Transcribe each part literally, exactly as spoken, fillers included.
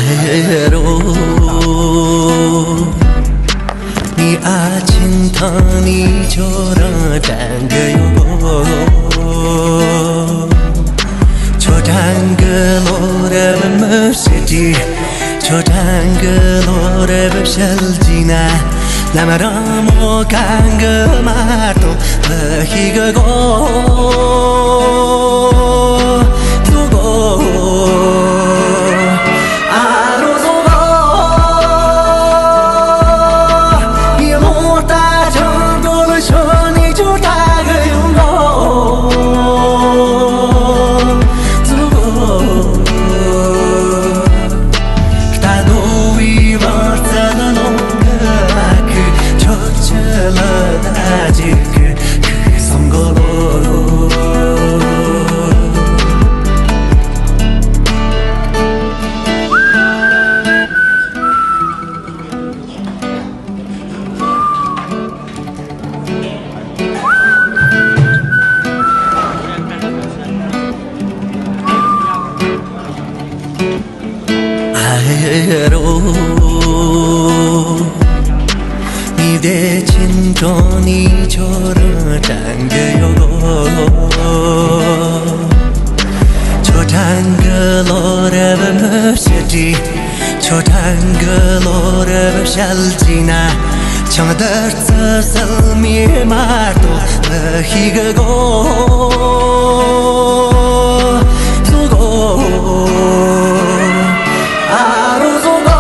ཨེ་རོ། ངའི་ཨ་ཆེན་ཐང་ནས་ཁྱོད་རང་དྲན་གི་ཡོད་གོ། ཁྱོད་དྲན་གི་ལོ་རེ་བ་མི་བྱེད་དུས། ཁྱོད་དྲན་གི་ལོ་རེ་བ་བཤད་ཀྱིན་ན། ལམ་རིང་མོ་གང་གི་མ་གཏོགས་མི་ཤེས་གི་གོ། ཐུག་གོ། ཨ་རོ་བཟང་གོ། ངའི་རྨོངས་རྟ་ཆང་དུ་ལ་ཤོར་ནས་ཁྱོད་ལྟ་གི་ཡོང་གོ། ཐུག་གོ། རྟ་རྡོ་བའི་བང་རྩལ་ནང་གི་ཨ་ཁུ། ཁྱོད་ཀྱི་ལ་ད་ཅིག་གི་ཁུག་སོང་གོ་ལོ། ཨ་རོ། ངའི་བདེ་ཆེན་གྲོང་ནས་ཁྱོད་རང་དྲན་གི་ཡོད་གོ། ཁྱོད་དྲན་གི་ལོ་རེ་བ་མི་བྱེད་དུས། ཁྱོད་དྲན་གི་ལོ་རེ་བ་བཤད་ཀྱིན་ན། ཆང་དར་ཙི་སིལ་མའི་མ་གཏོགས་མི་ཤེས་གི་གོ། བཟང་གོ། ཨ་རོ་བཟང་གོ།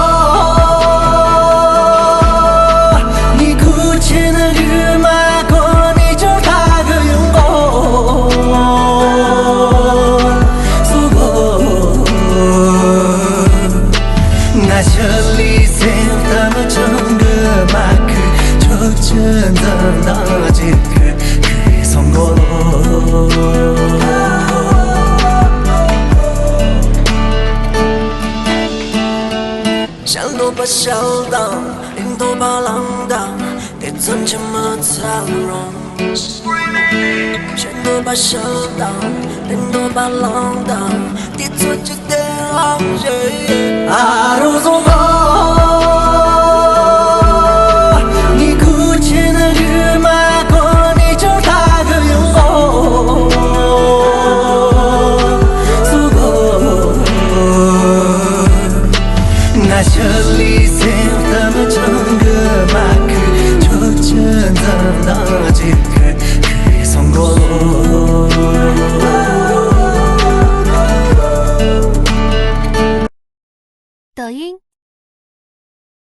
ངའི་ཁུག་ཆེན་རུ་མ་གོ་ནས་ཁྱོད་ལྟ་གི་ཡོང་གོ། བཟང་གོ། ང་ཤི་ལི་སེམས་གཏམ་ཆུང་གི་མ་ཁུ། ཁྱོད་ཀྱི་འཛུམ་མདངས་ཅིག་གི་ཁུ་སོང་གོ། ཞལ་འདོད་པ་ཞལ་དང་། ལན་འདོད་པ་ལན་དང་། དེ་ཚོན་ཆུ་མ་ཚ་རུང་། ཞལ་འདོད་པ་ཞལ་དང་། ལན་འདོད་པ་ལན་དང་། དེ་ཚོ་ཅི་སྟེ་ལང་ཞེས། ཨ་རོ་བཟང་གོ། ངའི་ཁུག་ཆེན་རུ་མ་གོ་ནས་ཁྱོད་ལྟ་གི་ཡོང་གོ། བཟང་གོ། ང་ཤི་ལི་སེམས་གཏམ་ཆུང་གི་མ་ཁུ། ཁྱོད་ཀྱི་འཛུམ་མདངས་ཅིག་གི་ཁུ་སོང་གོ།抖音